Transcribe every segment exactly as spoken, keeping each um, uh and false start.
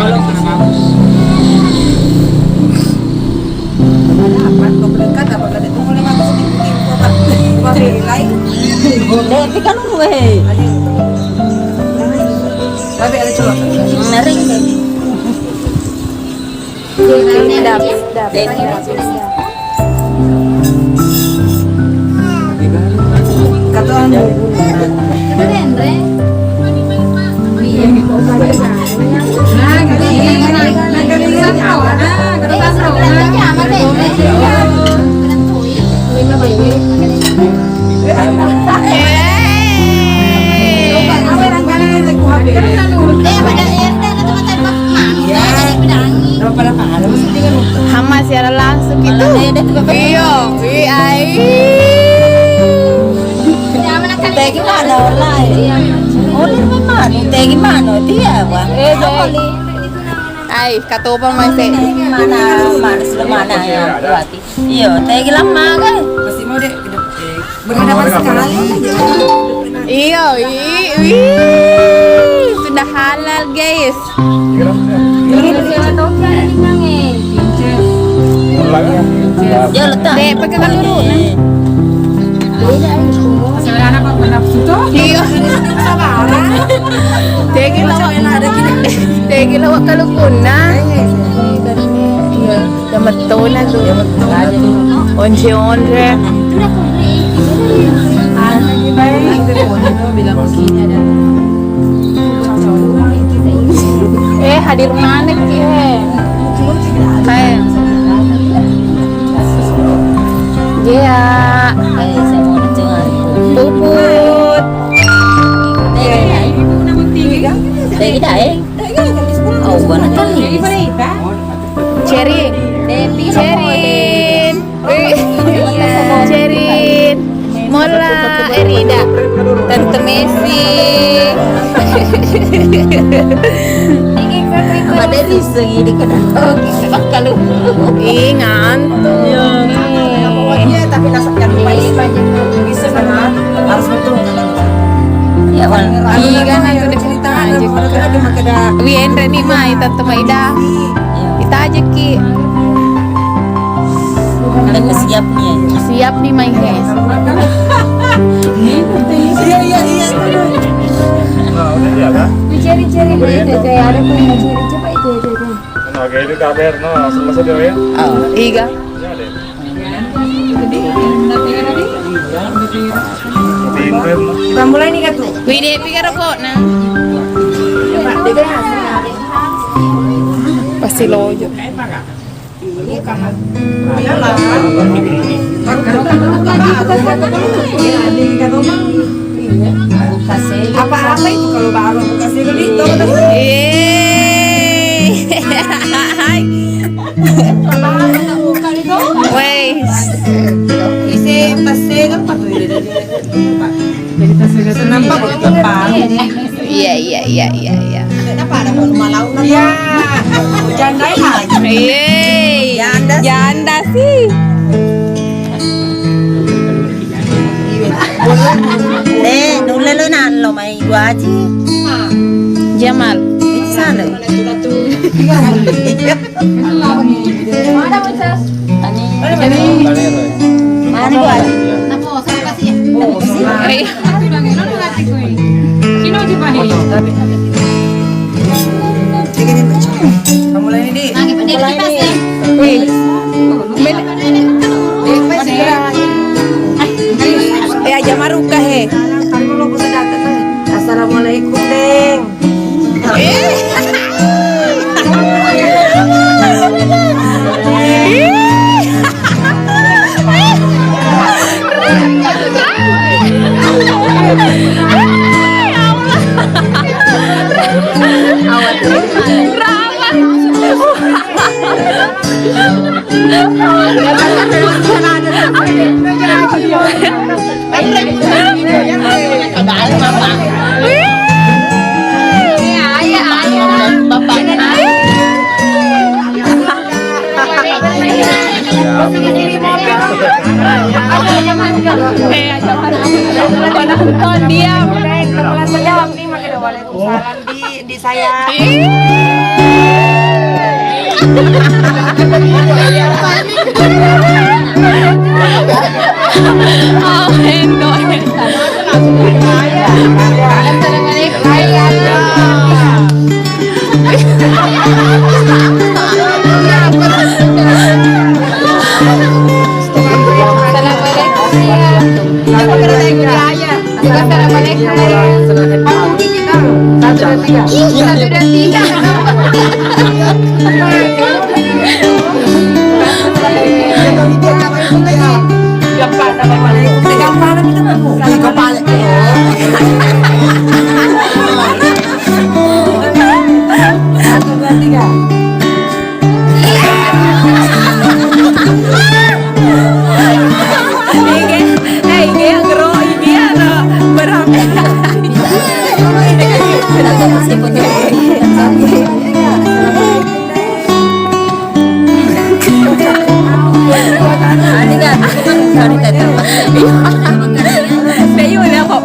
Ada apa? Kau berangkat apa? Ada tunggu lima belas menit, apa? Mau lain? Tapi kan lu, eh. Ada. Tapi ada celok. Nering. Dap, dap. Hama siaran langsung gitu. Iya, wi ai. Tegi mano lai. Oli mano, tegi mano dia, Bang. Eh, ai, katopa mai se. Mana, mana, mana ya, berarti. Iya, tegi lama kan. Masih mau deh, berhadapan sekali aja. Iya, wi, wi. Sudah halal, guys. Iya, letak. Dek, pakai kaluru, nah. Iya. Tegi lawak, tegi lawak kalukunna. Iya. Iya. Iya, mettona tu. Iya, mettona tu. Once-once. Eh, hadir mana ki, eh? Hai. Iya. Puput. Tegi dah, eh. Oh, buana tali. Cerin. Cerin. Wih. Cerin. Mola Erida. Tante Messi. Pada riseng ini kena. Oke, kalau. Ih, ngantuk. Iya, tapi nasabnya lupa. Bisa kan? Harus betul. Ya, Wan. Iya, kan, aku udah cerita aja. Wi, enre ni mai, Tante Maida. Kita aja ki. Ada siap nih. Siap nih, mai, he. Iya, iya, iya. Nah, udah siap, kan? Cari-cari itu, kayak ada punya cari. Coba itu, itu, itu. Nah, kayak itu kabar, nah, langsung masuk dulu ya. Oh, iga. Ini ada. Kita mulai nih, Kak, tuh. Wih, deh, pikir rokok, nah. Pasti lojo. Iyalah. Apa-apa itu kalau baru buka segel itu. Yeay. Wes. Isi tas segel apa tuh? Jadi tas segel nampak depan. Iya, iya, iya, iya, iya. Kenapa ada bolu malau? Iya. Janda ya? Yeay. Janda sih. Janda sih. Eh, nulle lo nallo mai gua aji. Jamal. Sana. Mana, Bos? Mana gua aji? Iya. Kamu mulai, Di. Wih. Men-, eh, aja maruka, he. Assalamualaikum, Deng. Eh. Penonton diam. Waalaikumsalam, Di, Di, sayang. Ih. Oh, enggak. Assalamualaikum. Assalamualaikum. Satu, dua, tiga. Satu, dua, tiga. Gampang, gampang. Gampang. Satu, dua, tiga. Ige, eh, ige yang gero, ige yang berapa? Ade kan? Sorry, tetap. Iya. Saya udah kok.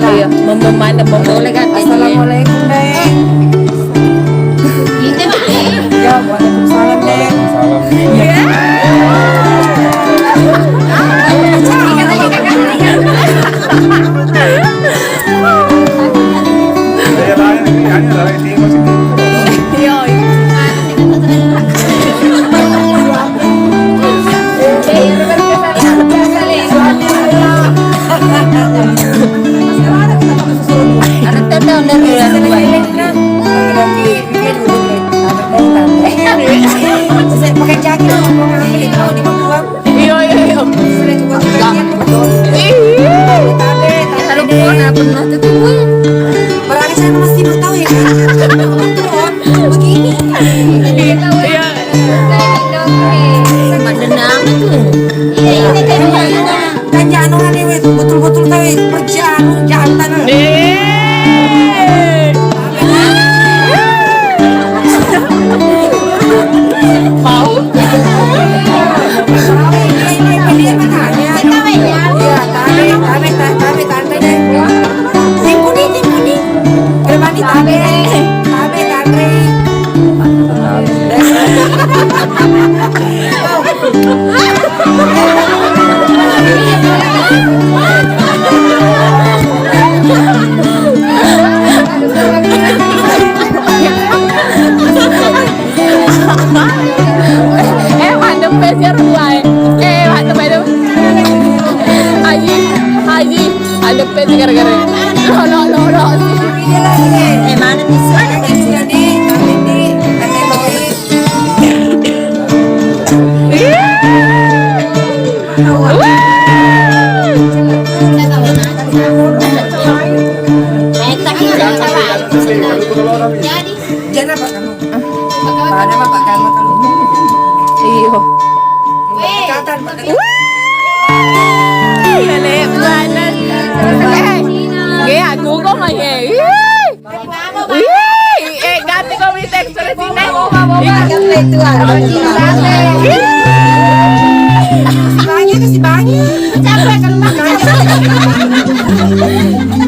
Iya, memandang boleh kan? Assalamualaikum, Deng. Ya, waalaikumsalam, Deng. Waalaikumsalam. Pakai jaket, mau ngambil itu di Papua. Iya, iya, iya. Sudah cukup. Iya. Tabe, tabe. Taruh pun, pernah tuh, tuh. Berarti saya masih belum tahu ya. Begini. Iya. Pada nama tuh. Iya, ini kan kan jangan orang ini, betul-betul tahu ya, kerja anu, jantan. Eh. Mau? Eh, maddeppe siar dua, eh. Eh, maddeppe dong. Haji, Haji, maddeppe gara-gara. Lo, lo, lo, lo. Eh, mana nih? Mana nih? Jadi, kami di, kami di. Jadi, Jangan apa kamu? Pada apa kamu kamu? Iyo. Kata apa? Wih, ya, lebar. Eh, gaya aku kok, Mai, eh. Ih. Ih, eh, ganti kau minta ekspresi, Nek. Ih. Ih. Kasih banyak, kasih banyak. Capek kalau makan.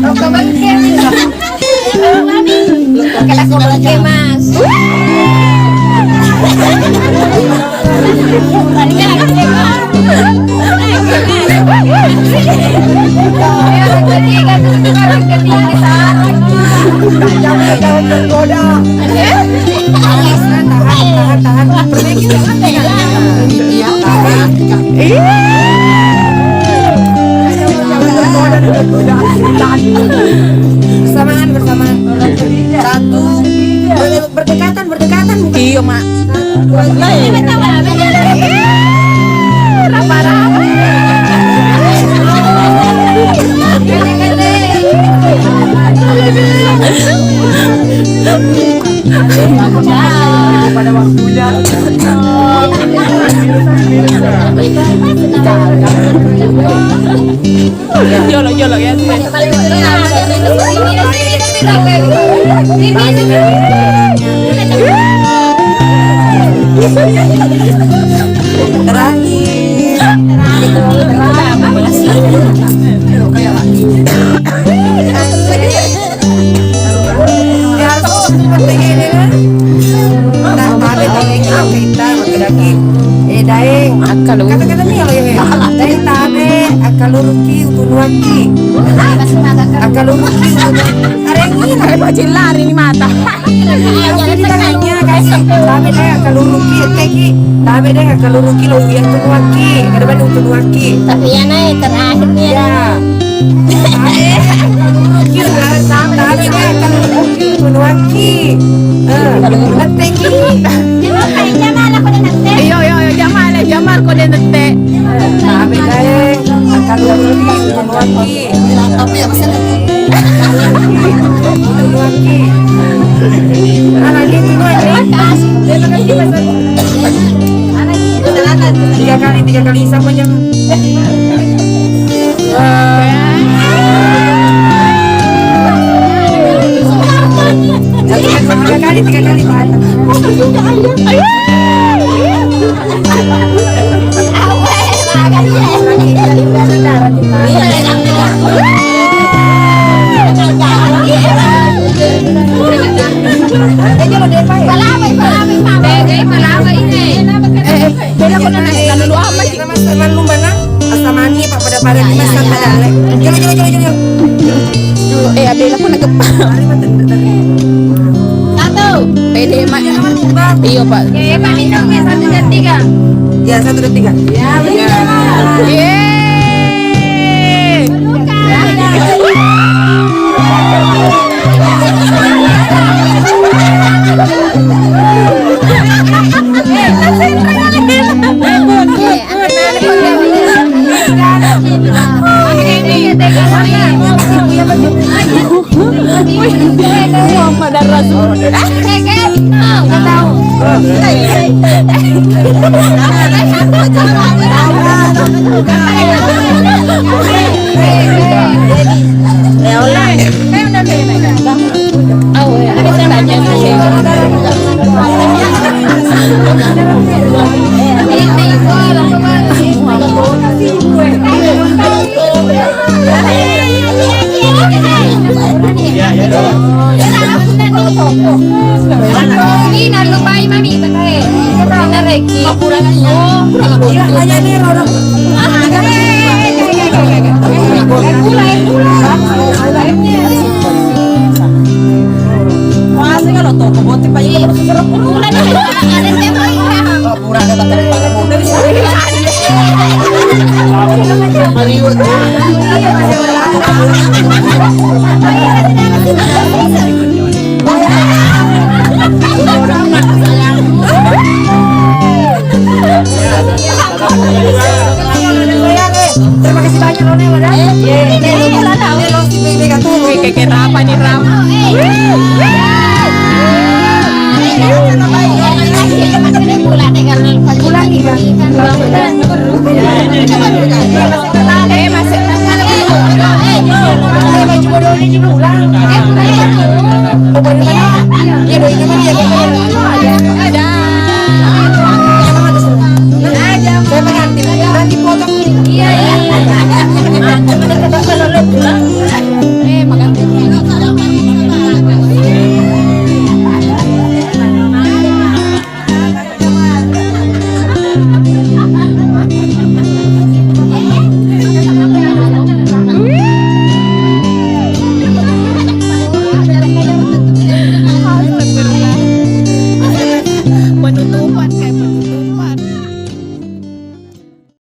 Rokok bangkit. Kena kau bangkit, Mas. Bersamaan, bersamaan. Satu, berdekatan, berdekatan mungkin. Iya, Mak. Satu, dua, tiga. Rapa-rapa. Pada waktunya. Jolo, jolo, ya. Sih. Ini, ini, ini. Kalau kata-kata mi kalau ya, dari tabe, akkaluruki, utunuaki. Akkaluruki, utunuaki. Arengina. Kalau mau lari ni mata. Jadi tanya, guys, tabe deh, akkaluruki, teki. Tabe deh, akkaluruki, lo iya tunuaki. Kada bani utunuaki. Tapi ya, naik terakhir ya. Ya. Tabe, tabe, tabe, tabe, tabe, tabe, tabe. Iyo, iyo, iyo, Jamal, Jamal, ko de nette. Tabe, tabe, tabe, tabe, tabe. Tiga kali, tiga kali, siapa yang tiga kali, tiga kali. Bela ko na, na lulu apa sih? Nama seran lumba na, asamani, Pak, pada-pada di masa pada le. Jolo, jolo, jolo, jolo. Eh, bela ko na geppa. Satu. Pede, Mak. Iyo, Pak. Ya, ya, Pak, minum ya, satu dan tiga. Ya, satu dan tiga. Ya, betul. Yeay. Muhammad Ar-Rasul. Ih, nallupai mami, betul. Bener, Reki. Iya, hanya nih, Roro.